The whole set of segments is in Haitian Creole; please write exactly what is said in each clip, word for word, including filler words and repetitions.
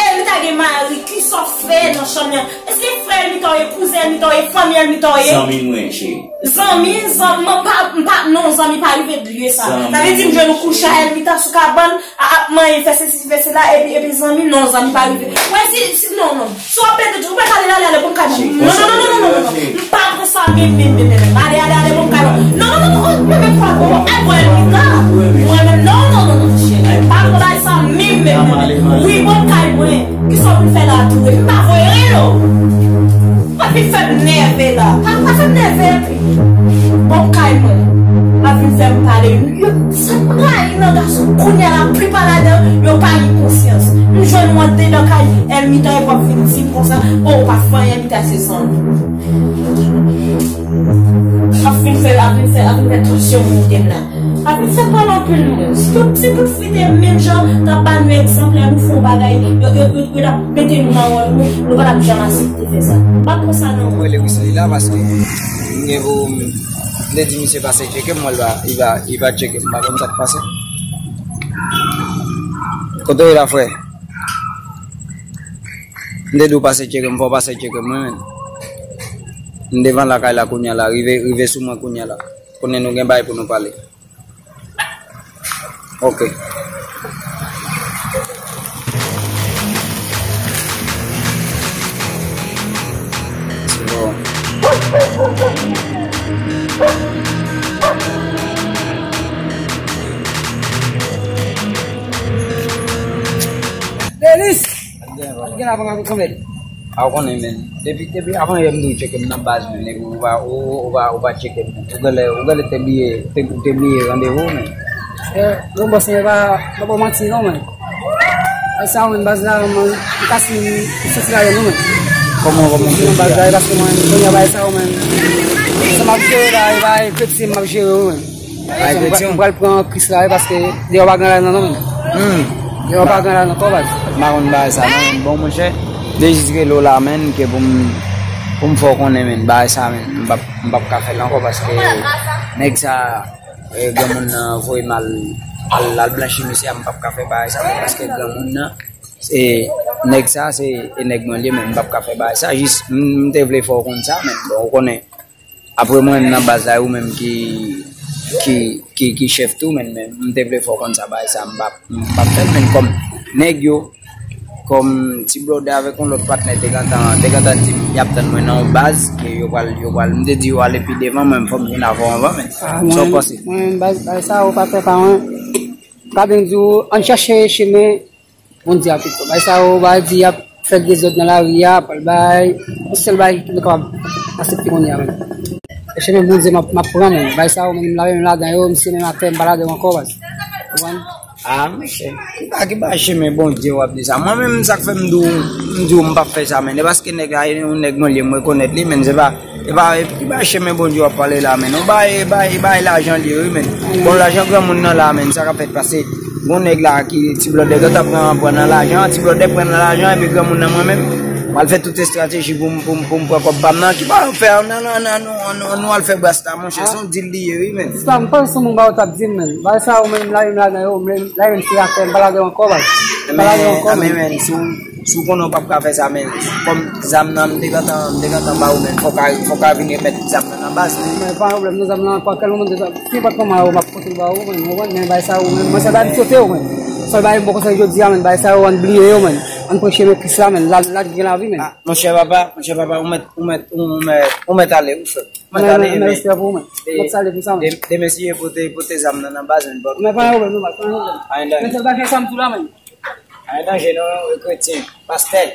Elmita gen mari, kisa w fè nan chanm nan? Èske frè Elmita w ye, kouzen Elmita w ye, fanmi Elmita w ye? Zanmi mwen, cheri. Zanmi, zanmi, mwen pa, m pa, non, zanmi pa rive bliye sa. Sa vle di m jwenn ou kouche a Elmita sou kabann, a, ap manyen, fè sesi, fè sela, epi, epi zanmi, non, zanmi pa rive. Wè, si, si, non, non. Si w ap pede, ou pa ka ale, ale, ale, bon kay mwen. Non, non, non, non, non, non, non. M pa pran sa menm, menm, menm, menm. Ale, ale, ale, bon kay mwen. Non, non, non, non, mwen menm pa pran. Ay, mwen menm la. Mwen menm, non, non, non, non, cheri. M pa pran bagay sa menm, menm, menm, menm. Wi, bon kay mwen. Kisa w vin fè la tou? M pa voye anyen non. Pa vin fè m nève la. Pa, pa fè m nève epi. Bon kay mwen. Pa vin fè m pale. Yo, sa m rayi nan gason. Kounye a la, pli pa ladan, yo pa gen konsyans. M jwenn ou andedan kay Elmita epi w ap vin di m konsa, o, w pa fè anyen, Elmita se zanmi. Ap vin fè, ap vin fè, ap vin fè tansyon monte m la. Ap vin fè pale anpil non. Si tout, si tout fi te menm jan, t ap ba nou egzanp lè nou fè yon bagay, yo, yo, yo, yo t ap mete nou nan wòl nou, nou pa t ap janm aksepte fè sa. M pa pran sa non. Mwen rele Wisly la paske m gen pou m te di misye pase tcheke m, mwen l pa, li pa, li pa tcheke m, m pa konn sa k pase. Kote w ye la, frè? M te di w pase tcheke m, fò w pase tcheke m, wi, menn. M devan lakay la kounye a la, rive, rive sou mwen kounye a la. Konnen nou gen bagay pou nou pale. Ok. Se bon. Denis! Al gen la, pa kanpe kanpe. A, w konnen, men. Depi, depi avan yè m di w tcheke m nan baz, men, epi ou pa, ou, ou pa, ou pa tcheke m. Ou genlè, ou genlè te bliye, te, te bliye randevou, men. Eh, non, bòs, men pa, pa ba w manti, non, men. Ay sa, men, baz la, men, m kase, m soti la, non, men. Kòman, kòman? Nan baz la, e paske mwen, kounye a, bay sa, men. Sa m ap jere la, e bay kretyen m ap jere, men. Bay kretyen. M pral pran Kris la, wi, paske deyò pa gran ladan non, menn. Hmm. Deyò pa gran ladan ankò, baz. M pa konn bagay sa, non, menn. Bon, monchè, m te jis rele w la, menn, ke pou m, pou m fè w konnen, menn, bagay sa, menn, m p ap, m p ap ka fè l ankò, paske nèg sa, eh, granmoun nan voye m al, al, al blanchi misye a, m p ap ka fè bagay sa, menn, paske granmoun nan, se, nèg sa, se, e nèg mwen l ye, menn, m p ap ka fè bagay sa, jis, m, m te vle fè w konn sa, menn, bon, ou konnen, Apre mwen menm nan baz la, e ou menm ki, ki, ki, ki chèf tou, men, men m te vle fè w konn sa, bagay sa, m p ap, m p ap fè l, men kòm nèg yo, kòm Ti Blòdè avèk yon lòt patnè te gentan, te gentan di m y ap tann mwen nan yon baz, ke yo pral, yo pral, m te di yo ale pi devan, mwen, fò m jwenn avè w anvan, men. Ah, sa w panse? Mwen, mwen, baz, baz sa, ou pa fè pa mwen. M ka byen di w, ann chèche chemen Bondye a pito. Bay sa yo, bay di y ap fè dezòd nan lari a, pral bay. Yon sèl bay ki nou kapab aksepte kounye a menm. E chemen Bondye m ap, m ap pran menm. Bay sa yo, menm m lave m ladan yo, misye menm atè, m pa ladan yo ankò, baz. Ou konprann? Ah, monchè, ki ba, ki ba chemen Bondye w ap di sa? Mwen menm, sa k fè m di w, m di w m p ap fè sa, men. E paske nèg la, e yon nèg mwen li ye, m rekonèt li, men se pa E pa, e ki bay chemen Bondye w ap pale la, men. Ou bay, bay, bay lajan li, wi, men. Bon, lajan granmoun nan la, men. Sa k ap fèt pase. Gon nèg la ki Ti Blòdè gentan pran, pran nan lajan, Ti Blòdè pran nan lajan, epi granmoun nan mwen menm. M al fè tout estrateji pou m, pou m, pou m pran kòb pa m nan. Ki pa fè, nan, nan, nan, nou, nou, nou al fè bas la, monchè. Se yon dil li ye, wi, men. Sa, m panse se moun ba yo t ap di m, men. Bay sa yo, men, m lage m ladan yo, men, lage m se afè, m pa lage yo ankò, bay. M pa lage yo ankò, men. Men, men, si w Si w konnen w p ap ka fè sa, men kòm zam nan, m te gentan, m te gentan ba ou, men fò w ka, fò w ka vin remèt zam nan nan baz. Men pa gen pwoblèm, non, zam nan, pa kèl moman, de sa, nenpòt kòman yo, m ap pote l ba ou, men, ou konprann, men bay sa yo, men, mwen, se bay m sote yo, men. Sèl bagay m poko fè jodi a, men, bay sa yo, ann bliye yo, men. Ann pran chemen Kris la, men, la, la gen lavi, men. Ah, monchè papa, monchè papa, ou mèt, ou mèt, ou mèt, ou mèt ale, wi, frè. Ou mèt ale, men, men, men, respè pou ou, men. M ap salye pou sa, men. De-, demen si Dye pote, pote zam nan nan baz, men, bon. Men pa gen pwoblèm, non, pa gen pwoblèm. Pa gen danje. Men sèl bagay sa m tou la, men. Pa gen danje non, e kretyen, pastè.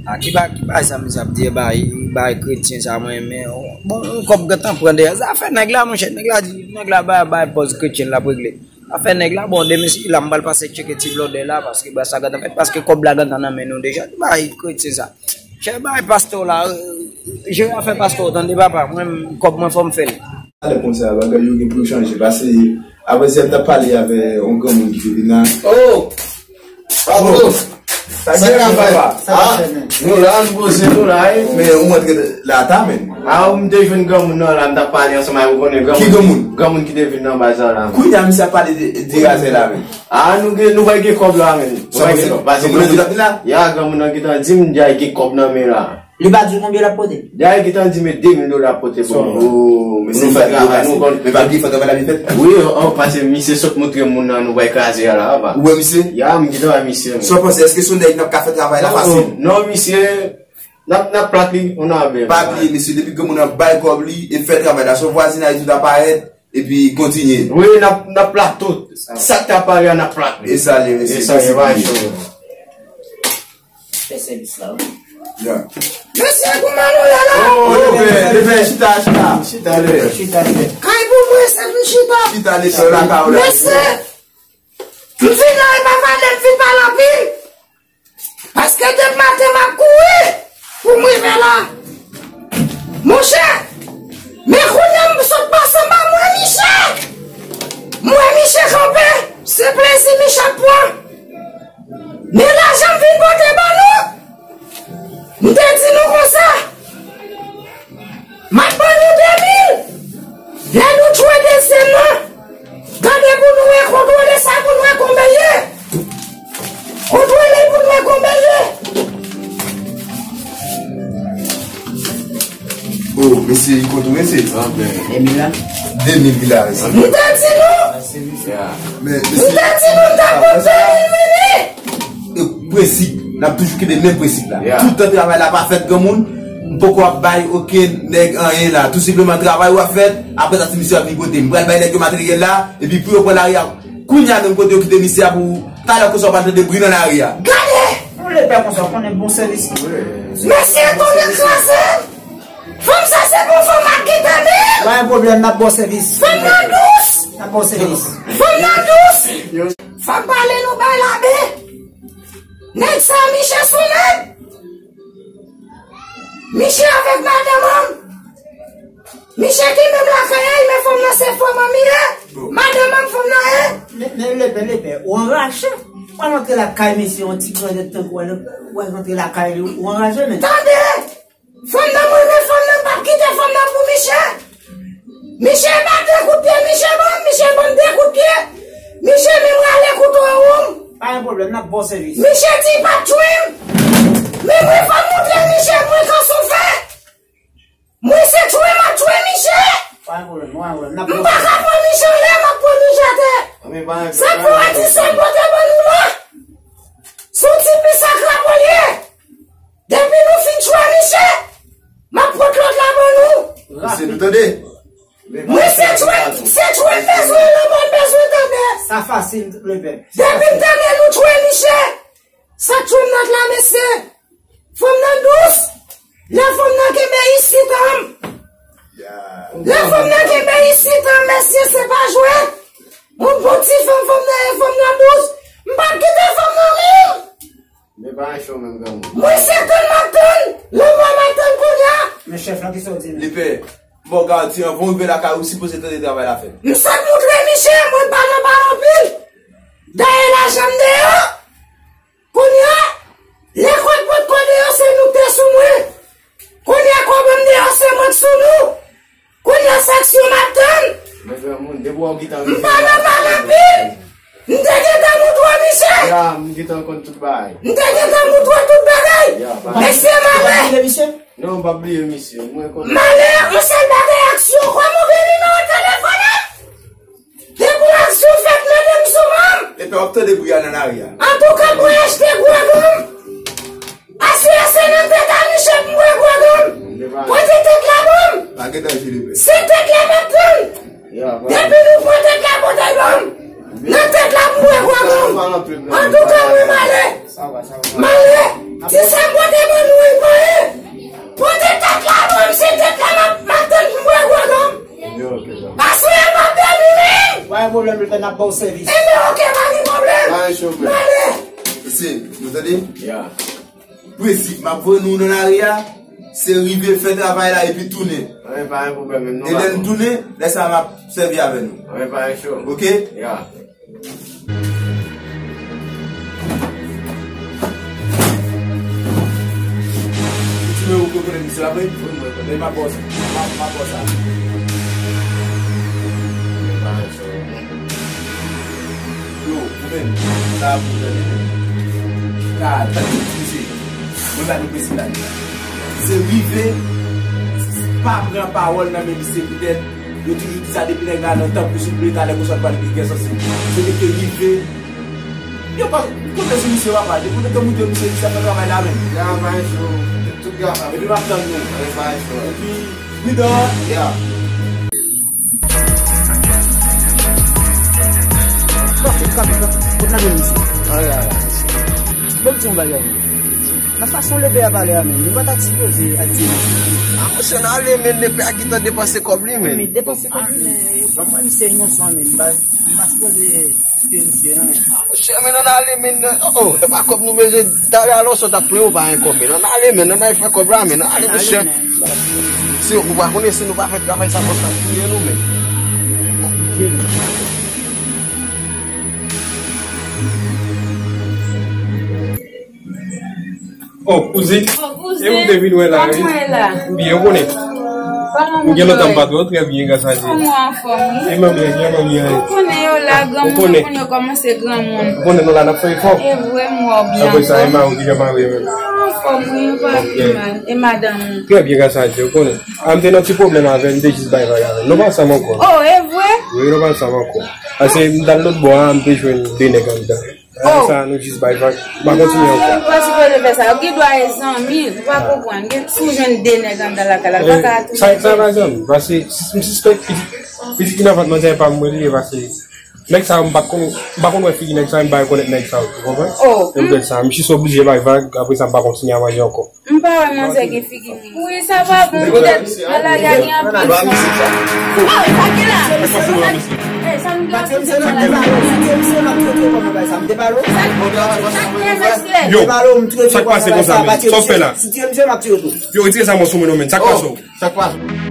A ki ba, ki ba sa misye ap di, e bay, bay kretyen sa mwen renmen. Bon, yon kòb gentan pran dèyè. Zafè nèg la, monchè, nèg la di, nèg la bay, bay pòz kretyen l ap regle. Zafè nèg la, bon, demen si la, m pral pase tcheke Ti Blòdè la, paske ba sa gentan fèt, paske kòb la gentan nan men nou deja. Bay kretyen sa. Chè bay pastè w la, euh, jere afè pastè w, tande papa, mwen, kòb mwen fò m fè l. Talè konsa, bagay yo gen pou yo chanje, paske apre sa m t ap pale avè yon granmoun ki te vin la. Oh! Pablo! Sa gen travay. Sa k ap fè menm? Nou la, nou poze nou la, wi. Men ou antre la ta, men. A, ou m te jwenn granmoun nan la, m t ap pale ansanm avè ou, ou konnen granmoun. Ki granmoun? Granmoun ki te vin nan baz la la. Kounye a, misye ap pale de, de razè la, men. A, nou gen, nou va gen kòb la, men. Nou va gen kòb. Pase granmoun nan, ya, granmoun nan gentan di m, ya, gen kòb nan men la. Li pa di w konbyen l ap pote? Dayè, gentan di m de mil dola ap pote pou mwen. Oh, men se fè travay, nou konn. Men pa bliye fè travay la byen fèt. Wi, oh, oh, pase misye sot montre moun nan nou bay kraze a la, apa. Ou wè misye? Ya, m gentan wè misye. Sa w panse, èske se yon nèg n ap ka fè travay la fasil? Non, non, misye, n ap, n ap plat li, on a byen. Pa bliye, mesye, depi granmoun nan bay kòb li e fè travay la, son vwazinay tout ap parèt, epi kontinye. Wi, n ap, n ap plat tout. Sa k ta pare a, n ap plat li. E sa li, mesye. E sa li, pa cho. Fè sèvis la, wi. Ya. Mesye, kouman nou ye la? Oh, lepè, lepè, chita, chita. Chita, lepè. Chita, lepè. Kay pou mwen, se pou chita. Chita, lepè, la, ka, la. Mesye, m vin la, e pa valè, m vin pale anpil. Paske depi maten, m ap kouri pou m rive la. Monchè, men kounye a m sot pase anba, m wè Michè. M wè Michè kanpe, se plezi Michè ap pran. Men lajan m vin pote ban nou, m te di nou konsa, m ap ban nou de mil. Lè nou tchwe dezyèm nan, gade pou nou wè, kontwole sa pou nou wè konbyen l ye. Kontwole pou nou wè konbyen l ye. Oh, mesye, li kontwole, mesye. De mil la? De mil li la, mesye. M te di nou. Men, mesye, m te di nou, m t ap pran de mil vini. E prensip, n ap toujou kenbe menm prensip la. Ya. Toutan travay la pa fèt, granmoun, m poko ap bay okenn nèg anyen la. Tou senpleman, travay ou ap fèt, apre sa, ti misye ap vin kote m. M pral bay nèg yo materyèl la, epi pou yo pran lari a, kounye a menm kote yo kite misye a pou talè konsa w pral tande bri nan lari a. Gade! Ou lepè konsa, w konnen bon sèvis. Mesye, tonnè kraze m! Fanm sa se bon fanm ak ki tande. Pa gen pwoblèm, n ap ba w sèvis. Fanm nan dous. N ap ba w sèvis. Fanm nan dous. Fòk pale nou bay labe. Nèg sa, Michè se yon nèg. Michè avèk madanm an. Michè ki menm lakay a, men fanm nan se fanm an li ye. Madanm an fanm nan ye. Men, men lepè, lepè, ou anraje. Ou al antre lakay misye, yon ti grandèt tankou w al, w al antre lakay li, ou anraje, men. Tande! Fanm nan, mwen renmen fanm nan, m p ap kite fanm nan pou Michè. Michè ba de kout pye, Michè ban m, Michè ban m de kout pye. Michè menm rale kouto an wonm. Pa gen pwoblèm, n ap ba w sèvis. Michè di l p ap tchwe m. Men mwen fò m montre Michè mwen kòman w fè. Mwen se tchwe m ap tchwe Michè. Pa gen pwoblèm, pa gen pwoblèm, n ap ba w sèvis. M pa ka pran Michè anlè, m ap pran Michè atè. Sa k fè w a di sa m pote ban nou la. Se yon ti pis ak rapò l ye. Depi nou fin tchwe Michè, m ap pot lòt la ban nou. Mesye, nou tande? Mwen se tchwe, se tchwe m bezwen, lanmò m bezwen tande. Sa fasil, lepè. Depi m tande nou tchwe Michè, sa k tchwe m nèt la, mesye. Fanm nan dous. Lè fanm nan kenbe isit an. Lè fanm nan kenbe isit an, mesye, se pa jwèt. Yon bon ti fanm, fanm nan, fanm nan dous. M p ap kite fanm nan menm. Men pa yon cho menm granmoun. Mwen se tann m ap tann, lanmò m ap tann kounye a. Men chèf la, kisa w di menm? Lepè, m ba w garanti, anvan w rive lakay ou, ou sipoze tande travay la fèt. M sot montre Michè, mwen pa nan pale anpil. Dayè lajan m deyò. Kounye a, lè kòb potko deyò, se nou k te sou mwen. Kounye a, kòb an m deyò, se mwen k sou nou. Kounye a, sanksyon m ap tann. Men granmoun, depi w gentan rive la. M pa nan pale anpil. M te gentan montre w, Michè. Ya, m gentan konn tout bagay. M te gentan montre w tout bagay. Ya, pa. Mesye, m ale. Ou pa bliye misye? Non, m p ap bliye misye. Mwen konn. M ale, yon sèl bagay, aksyon. Kòman w gen nimewo telefòn an? Depi aksyon fèt, mande m sou manm. Epi w ap tande bri a nan lari a. Antouka, mwen achte gwo gonm. Aswè a se nan tèt a Michè pou m bwè gwo gonm. Pote tèt la ban m. Pa gen danje, lepè. Se tèt la m ap tann. Depi nou pran tèt la, pote l ban m. Nan tèt la pou m bwè gwo gonm. Antouka, mwen m ale. M ale. Ti sa m pote ban nou, e pa anyen. Pote tèt la ban m, se tèt la m ap, m ap tann pou m bwè gwo gonm. Aswè a m ap dòmi menm. Pa gen pwoblèm, lepè, n ap ba w sèvis. Enben, oke, pa gen pwoblèm. M ale. Mesye, nou tande? Ya. Prensip, m ap voye nou nan lari a, se rive fè travay la epi tounen. Anyen, pa gen pwoblèm, menm nou. E lè n tounen, lè sa a m ap sèvi avè nou. Anyen, pa gen cho. Oke? Ya. Misye la, mwen, mwen, mwen, mwen, m ap ba w sa. M ap, m ap ba w sa. Yo, ou menm, sa ap ou tande menm. Ka, tande misye. Mwen pa nou presi la. Se rive, pa pran pawòl nan men misye poutèt yo toujou di sa depi nèg la nan tanp li souple, talè konsa l pral gen kè sanse. Se li ke rive. Yo pa konte sou misye papa, depi w te moute misye, misye ap fè travay la menm. Travay sou tout gafam. Epi m ap tann nou. Travay sou. Epi, Mida. Ya. Kanpe, kanpe, kanpe. Kot n ap jwenn misye? Ann ale la. Bon, m di yon bagay. Nan fason lepè a pale a menm, nou pa ta sipoze al tiye misye. A, monchè, n ale, men lepè a gentan depanse kòb li, men. Men depanse kòb li, men, ban mwen misye inosan, men, m pa, m pa sipoze tiye misye, non, men. Monchè, men, ann ale, men, oh, oh, e pa kòb nou bezwen, talè a lò sot ap plen, ou pa gen kòb, men, ann ale, men, ann al fè kòb la, men, ann ale, monchè. Si ou pa konnen, si nou pa fè travay sa konsa, touye nou, men. Oh, kouzin. Oh, kouzin. E ou te vin wè la, wi. Kòman w ye la? Byen, ou konnen. Kòman w ye? M gen lontan m pa t wè w, trè byen, gras a Dye. Kòman w anfòm, wi? E mwen byen, byen, mwen byen. Ou konnen yo la, granmoun, moun yo kòmanse granmoun. Ou konnen nou la, n ap fè efò. E vre, m wè w byen. Apre sa, e mari w ki jan mari menm? Anfòm, wi, m pa pi mal. E madanm ou? Trè byen, gras a Dye, ou konnen. A, m te nan ti pwoblèm avè l, m te jis bay vag avè l. Nou pa ansanm ankò. Oh, e vre? Wi, nou pa ansanm ankò. Paske m t al lòt bò a, m te jwenn de nèg anndan. Oh. Sa, nou jis bay vag. M pa kontinye ankò. Ou pa sipoze fè sa. Ou gen dwa e zanmi, ou pa konprann. Gen, si w jwenn de nèg anndan lakay la, ou pa ka touye. Sa, sa pa zanmi. Paske m sispèk pitit, pitit ki nan vant mwen, se pa mwen li ye, paske nèg sa yo, m pa konn, m pa konn wè figi nèg sa yo, m pa rekonèt nèg sa yo, ou konprann? Oh. Se poutèt sa, m jis oblije bay vag, apre sa, m pa kontinye a manje ankò. M pa wè manzè gen figi mwen. Wi, sa pa bon, poutèt ala gade anpil. Oh, sa gen la. Eh, sa nou gen anpil. Sa k gen, mesye? Yo, sa k pase konsa, men? Sa w fè la? Yo, retire sa mwen sou mwen non, men. Sa k pase w? Sa k pase?